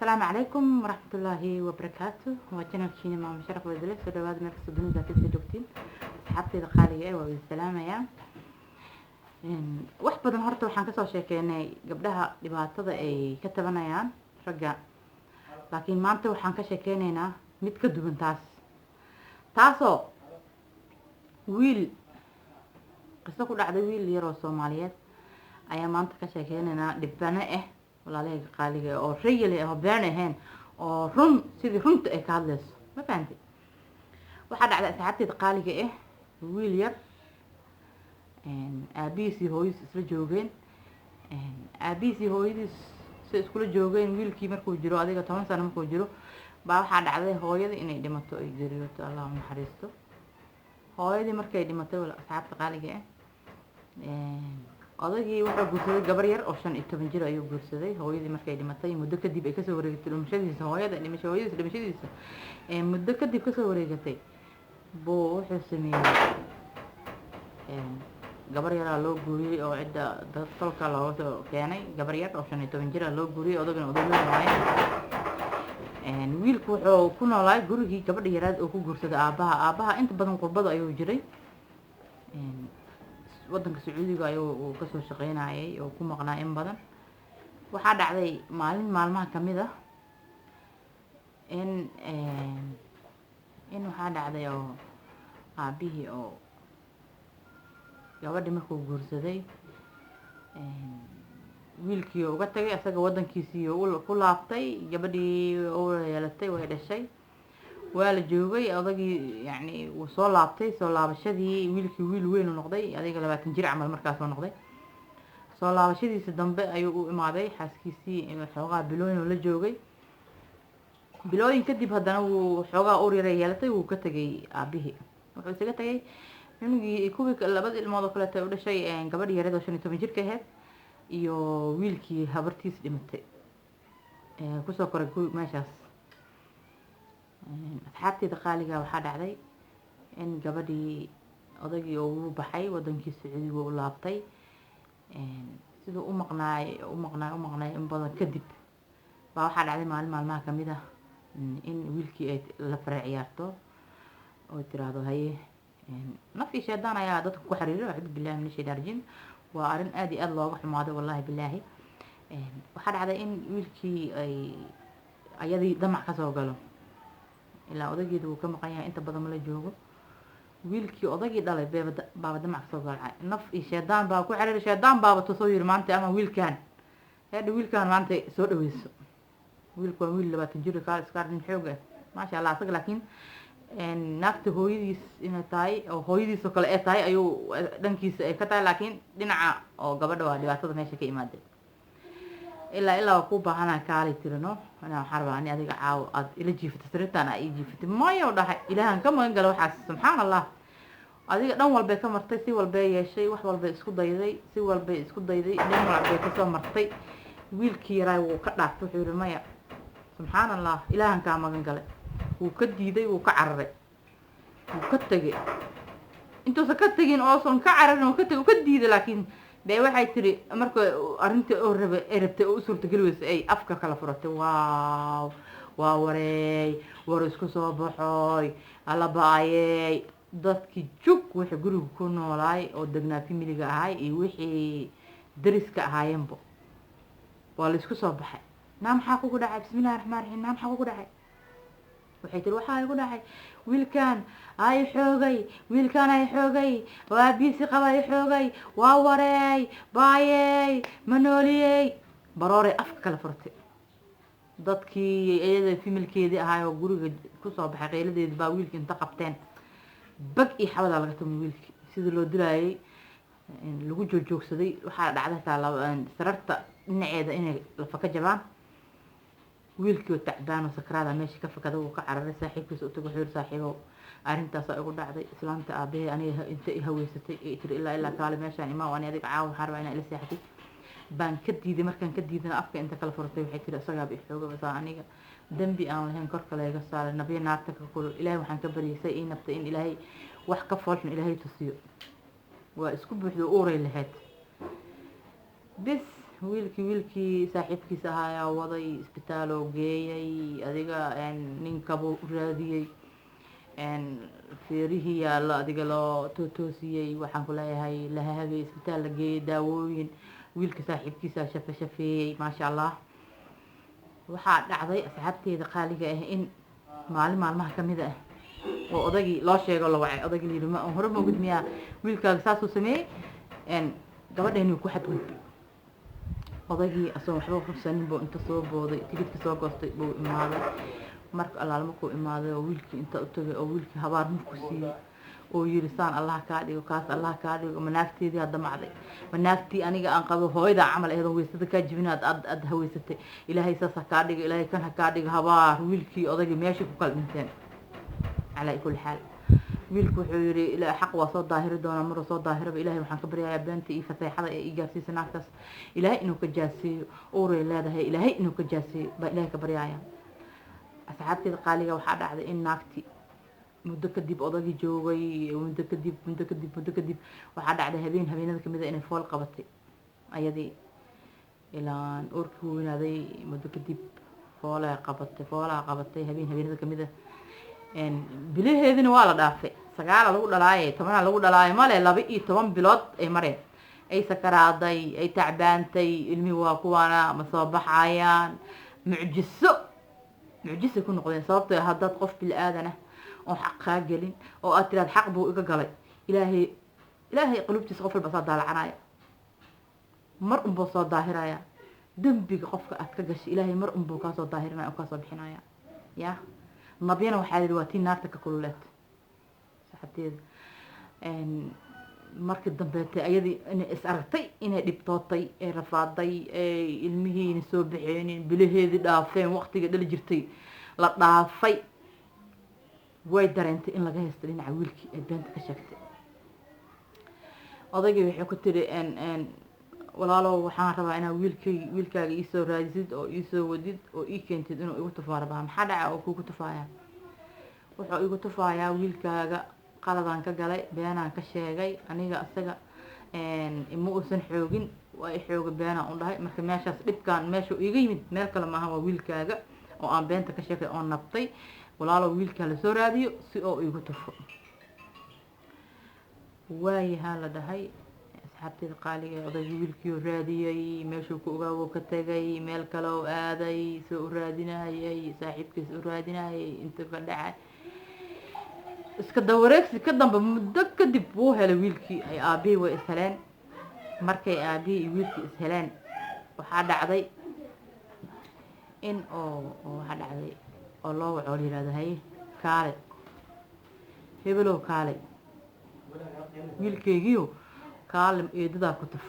Asalaamu calaykum waraxmatullaahi wabarakaatu. Waa channelkiina Maamo Sharaf Wadale. Soo dhawaada meel kasta dunida ka joogtiin, asxaabteyda qaaliga eh, waa idin salaamayaa. Wax badan horta waxaan kasoo sheekeynay gabdhaha dhibaatada ay ka tabanayaan ragga, laakiin maanta waxaan ka sheekeyneynaa mid ka duwan taas, taasoo wiil qiso ku dhacday wiil yaroo Soomaaliyeed ayaa maanta ka sheekeyneynaa, dhibano ah, walaalahayga qaaliga, oo real ah oo been ahayn, oo run sidii runta ay ka hadlayso. Ma fahanti? Waxaa dhacday, asxaabteyda qaaliga ah, wiil yar aabihiis iyo hooyadiis isla joogeen. Aabihiis iyo hooyadiis si iskula joogeen, wiilkii markuu jiro adiga 10 sano markuu jiro baa waxaa dhacday hooyadii inay dhimato, ay geeriyooto, Allah u naxariisto. Hooyadii markay dhimatay, asxaabta qaaliga ah, odagii wuxuu guursaday gabar yar oo 15 jir ayuu guursaday. Hooyadii markay dhimatay muddo kadib ay kasoo wareegatay dhimashadiisa, hooyada dhimasho, hooyadiis dhimashadiisa muddo kadib kasoo wareegatay, buu wuxuu sameeyey gabar yaraa loo guuriyey oo cidda dad tolka looga soo keenay. Gabar yar oo 15 jir ah loo guuriyey, odagana odag weyn waaye. Wiilku wuxuu ku noolaay gurigii gabadha yaraad oo ku guursaday aabaha. Aabaha inta badan qurbada ayuu jiray, wadanka Sacuudiga ayuu kasoo shaqeynayay oo ku maqnaa in badan. Waxaa dhacday maalin maalmaha kamid ah in waxaa dhacday oo aabihii oo gabadhii markuu guursaday wiilkii uga tagay, isaga wadankiisii ku laabtay. Gabadhii u yeelatay, way dhashay, waa la joogay. Odagii yacni wuu soo laabtay. Soo laabashadii wiilkii, wiil weyn u noqday, adiga 20 jir camal markaasuu noqday. Soo laabashadiisa dambe ayuu u imaaday xaaskiisii, xoogaa bilooyin uu la joogay. Bilooyin kadib haddana wuu xoogaa uur yara yeelatay, wuu ka tegay aabihii. Wuxuu isaga tegay cunugii, kuwii labada ilmood oo kaleeto u dhashay, gabadhi yareed oo 15 jirka ahayd iyo wiilkii habartiis dhimatay kusoo koray meeshaas. Asxaabteyda qaaliga, waxaa dhacday in gabadhii odagii uu baxay, wadankii Sacuudiga u laabtay. Siduu u maqnaay, u maqnaay, u maqnaay in badan kadib baa waxaa dhacday maalin maalmaha kamid ah in wiilkii ay la fara ciyaarto oo tiraahdo, "Haye." Naf iyo shaydaan ayaa dadka ku xiriiray. Acuudu billahi min ashaytaan rajiim. Waa arrin aada iyo aada looga xumaaday, wallahi bilaahi. Waxaa dhacday in wiilkii ay ayadii damac kasoo galo, ilaa odageeda wuu ka maqan yahay, inta badan ma la joogo. Wiilkii odagii dhalay beeba baaba damac kasoo galay. Naf iyo shaydaan baa ku xiriiray. Shaydaan baaba tusoo yiri, "Maanta ama wiilkan heedha, wiilkan maanta soo dhaweyso." Wiilku waa wiil 20 jir, kaa iska nin xoog ah, maasha Allah asaga, laakiin naagta hooyadiis inay tahay oo hooyadiis oo kale ay tahay ayuu dhankiisa ay ka tahay, laakiin dhinaca oo gabadha waa dhibaatada meesha ka imaaday. "Ilaa ilaa waa kuu baahanaa, kaalay," tirino, "inaa waxaan rabaa ani adiga caawo aad ila jiifato sariirtaan aa ii jiifatay." "Maya," u dhahay, "Ilaahan ka magan gala waxaas." Subxaan Allah, adiga dhan walbay ka martay, si walbay yeeshay, wax walbay isku dayday, si walbay isku dayday, dhan walbay kasoo martay. Wiilkii yaraay wuu ka dhaaftay. Wuxuu yihi, "Maya, subxaan Allah, Ilaahan kaa magan galay." Wuu ka diiday, wuu ka cararay, wuu ka tegay. Intuusan ka tegin oosan ka cararin oo ka tegay, ka diiday, laakiin dee waxay tiri marka arrintii oo rabay ay rabtay oo u suurtageli weysay, ay afka kala furatay, "Waaw, waa wareey, war isku soo baxooy, alla ba-ayey." Dadkii jug wixii guriga ku noolaay oo degnaa, familiga ahay iyo wixii dariska ahaayeenba waa la isku soo baxay. "Naa, maxaa kugu dhacay? Bismillahi raxmaan raxiim, naa, maxaa kugu dhacay?" Waxay tiri, "Waxaa igu dhacay wiilkan ay xoogay, wiilkan ay xoogay, waa biisi qaba ay xoogay, waa wareey, baayey, ma nooliyey." Barooray afka kala furtay. Dadkii iyada familkeedii ahaay oo guriga kusoo baxay qayladeedii baa wiilkii inta qabteen bag iyo xabadaa laga tumay. Wiilkii sidii loo dilaayay lagu joogjoogsaday. Waxaa dhacday hataa sararta dhinaceeda inay lafa ka jabaan. Wiilkii oo tacbaan oo sakraada meesha ka fakada, wuu ka cararay. Saaxiibkiisa u tago, wuxuu yiri, "Saaxiibow, arrintaasaa igu dhacday. Islaanta aabahey aniga inta i haweysatay ee tiri, 'Ilaa ilaa kaale meeshaan imaa, ani adiga caawa waxaan rabaa inaa ila seexatay,' baan ka diiday. Markaan ka diidana afka inta kala furatay, waxay tiri, isagaaba i xooga basaa, aniga dembi aan lahayn korka layga saaray, nabyo naarta ka kulul. Ilaahay waxaan ka baryaysay ii nabtay in Ilaahay wax ka foolxun Ilaahay tusiyo." Waa isku buuxdo, uuray lahayd bis. Wiilkii saaxiibkiis ahaa ayaa waday, isbitaal oo geeyay, adiga ninkabuu u raadiyey, feerihii yaalla adiga loo tootoosiyey, waxaan ku leeyahay lahahabay, isbitaal la geeyey, daawooyin wiilka saaxiibkiisa shafe shafeeyey, maasha Allah. Waxaa dhacday, asxaabteeda qaaliga ah, in maalin maalmaha kamid ah oo odaygii loo sheego, la wacay odaygii, la yidhi: "Ma hore ma ogid miyaa wiilkaaga saasuu sameeyey, gabadheeni ku xadgudbay?" Odaygii asagoo waxba hubsanin buu inta soo booday, tigidhka soo goostay buu imaaday. Marka allaale markuu imaaday oo wiilkii inta u tagay oo wiilkii habaar murku siiyey oo yiri: "Saan Allah kaa dhigo, kaas Allah kaa dhigo, manaagteedii aad damacday, manaagtii aniga aan qabo hooyada camal ahayd oo weysada kaa jibinaad aad haweysatay, Ilaahay saas ha kaa dhigo, Ilaahay kan ha kaa dhigo." Habaar wiilkii odaygii meeshii ku kala dhinteen. Calaa kulli xaal, wiilku wuxuu yiri: "Ilaa xaq waa soo daahiri doonaa, maruu soo daahiraba Ilaahay waxaan ka baryayaa beenta iyo faseexada ee ii gaarsiisa naagtaas Ilaahay inuu ka jaasiiyo, uuray leedahay Ilaahay inuu ka jaasiiyo baa Ilaahay ka baryaaya." Asxaabteeda qaaliga, waxaa dhacday in naagti muddo kadib odagii joogay, muddo kadib, muddo kadib, muddo kadib, waxaa dhacday habeen habeenada kamid a inay fool qabatay ayadii, ilaan uurkii weynaaday. Muddo kadib foolaa qabatay, foolaa qabatay habeen habeenada kamid a. Bilaheedina waa la dhaafay, 9 lagu dhalaaye, 10 lagu dhalaaye male, 12 bilood ay mareen, ay sakaraaday, ay tacbaantay, ilmihii waa kuwaana ma soo baxayaan. Mucjiso, mucjisay ku noqdeen, sababtoo haddaad qof bili aadan ah oon xaq kaa gelin oo aad tiraad xaq buu iga galay, Ilaahay qulubtiisa qof walba saa daalacanaya, mar unbuu soo daahiraya dembiga qofka aad ka gashay. Ilaahay mar unbuu kaasoo daahirinaya oo kaasoo bixinaya. Ya nabyana waxaa yihi waa tii naarta ka kululeed. Saxabteeda, markii dambeetay ayadii inay is aragtay inay dhibtootay, ay rafaaday, ay ilmihiina soo baxeenin, bilaheedii dhaafeen, waqtiga dhali jirtay la dhaafay, way dareentay in laga haysto dhinaca wiilkii ay beenta ka sheegtay. Odaygii waxay ku tiri: "Walaalow, waxaan rabaa inaad wiilkaaga iisoo raadisid oo iisoo wadid oo ii keentid, inuu igu tufaa rabaa." "Maxaa dhaca oo kugu tufaaya?" "Wuxuu igu tufaayaa wiilkaaga qaladaan ka galay, beenaan ka sheegay, aniga isaga ima uusan xoogin, waa i xooga, beenaan u dhahay. Marka meeshaas dhibkaan meeshuu iiga yimid meel kale maaha, waa wiilkaaga oo aan beenta ka sheegay oo nabtay. Walaalow, wiilkaa lasoo raadiyo si oo igu tufo." Waayahaa, la dhahay. Asxaabteeda qaaliga, odaygii wiilkii raadiyey, meeshuu ku ogaa ka tegay, meel kale oo aaday, soo u raadinayay, saaxiibkiis u raadinayay, inta ka dhacay iska dawareegsi ka dambe, muddo kadib wuu helay wiilkii. Ay aabihii way is heleen. Markay aabihii iyo wiilkii is heleen, waxaa dhacday in oo waxaa dhacday oo loo waco, la yihahdo: "Haye, kaale hebelow, kaale wiilkeygiyo, kaale eedadaa ku tuf."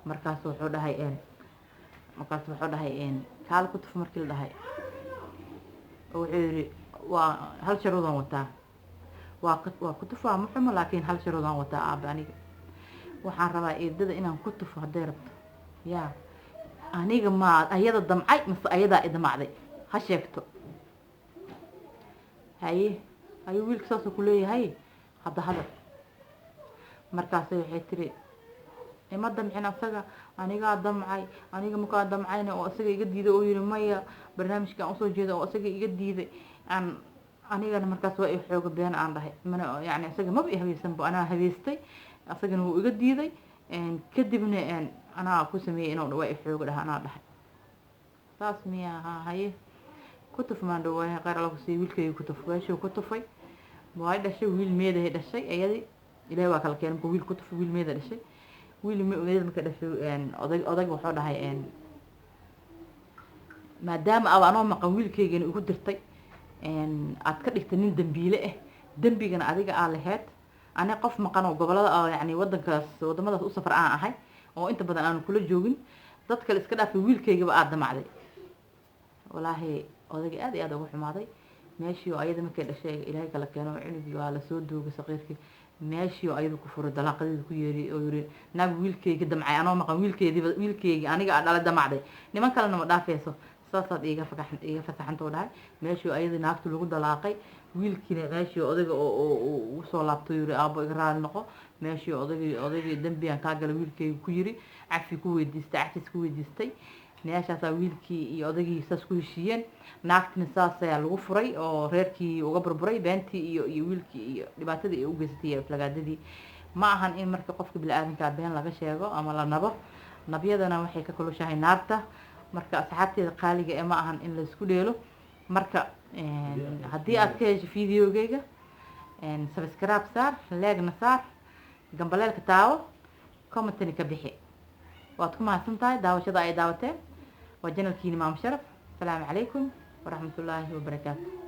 Markaas wuxuu dhahay, "Kaale ku tuf." Markii la dhahay wuxuu yihi: "Waa hal sharuudaan wataa, waa ku tufaa, ma xumo, laakiin hal sharuudaan wataa aaba. Aniga waxaan rabaa eedada inaan ku tufo hadday rabto yaa aniga ma ayada damcay mase ayadaa idamacday ha sheegto." Haye, ayuu wiilka saasuu ku leeyahay hadda hadal. Markaasay waxay tiri: "Ima damcin asaga, anigaa damcay. Aniga makaa damcayna oo asaga iga diiday oo yihi maya, barnaamijkaan usoo jeeda oo asaga iga diiday, aan anigana markaas waa i xooga, been aan dhahay, mana yani isaga maba i habaysanbo, anaa habeystay, asagana wuu iga diiday, kadibna anaa ku sameeyey inuu waa i xooga dhaha, anaa dhahay saas miya? Ha, haye, ku tuf maandhow, waaye khayr Alla ku siiyey, wiilkayga ku tuf." Weeshuu ku tufay, waay dhashay wiil meedahay dhashay iyadii. Ilaahay waa kala keenay. Markuu wiil ku tufay, wiil meeda dhashay. Wiil meeda marka dhashay, oday wuxuu dhahay: "Maadaama aba anoo maqan wiilkaygana igu dirtay, aad ka dhigtay nin dambiile ah, dembigana adiga aa laheyd, ani qof maqan oo gobolada oo yani wadankaas wadamadaas u safar aan ahay oo inta badan aanu kula joogin, dad kale iska dhaafay, wiilkaygaba aada damacday." Walaahi odayga aad iyo aad uga xumaaday. Meeshii oo ayada markay dhashay Ilaahay kala keeno, cunugii waa lasoo duugay saqiirkii, meeshii oo ayada ku furay, dalaaqadeeda ku yeeri oo yiri: "Naag wiilkayga damcay anoo maqan, wiilkeediiba, wiilkaygi aniga aa dhalay damacday, niman kalena ma dhaafayso." Saasaad iiga fakax iiga fasaxantoo dhahay. Meeshii ayadii naagtu lagu dalaaqay, wiilkiina meeshii odayga oo usoo laabtay, yiri: "Aabo, iga raali noqo." Meeshii odaygii "Dembigan kaa galay," wiilkayga ku yiri, cafi ku weydiistay, cafis ku weydiistay. Meeshaasaa wiilkii iyo odaygii saas ku heshiiyeen. Naagtina saas ayaa lagu furay oo reerkii uga burburay beentii iyo wiilkii iyo dhibaatadii ay u geysatay iyo aflagaadadii. Ma ahan in marka qofka bini-aadanka been laga sheego ama la nabo. Nabyadana waxay ka kulushahay naarta. Marka asxaabteeda qaaliga ee, ma ahan in laisku dheelo. Marka haddii aad ka hesho videogeyga, subscribe saar, like-na saar, gambaleelka taawo, commentani ka bixi. Waad ku mahadsan tahay daawashada ay daawateen. Waa channelkiini Maamo Sharaf. Asalaamu calaykum waraxmatullaahi wabarakaatu.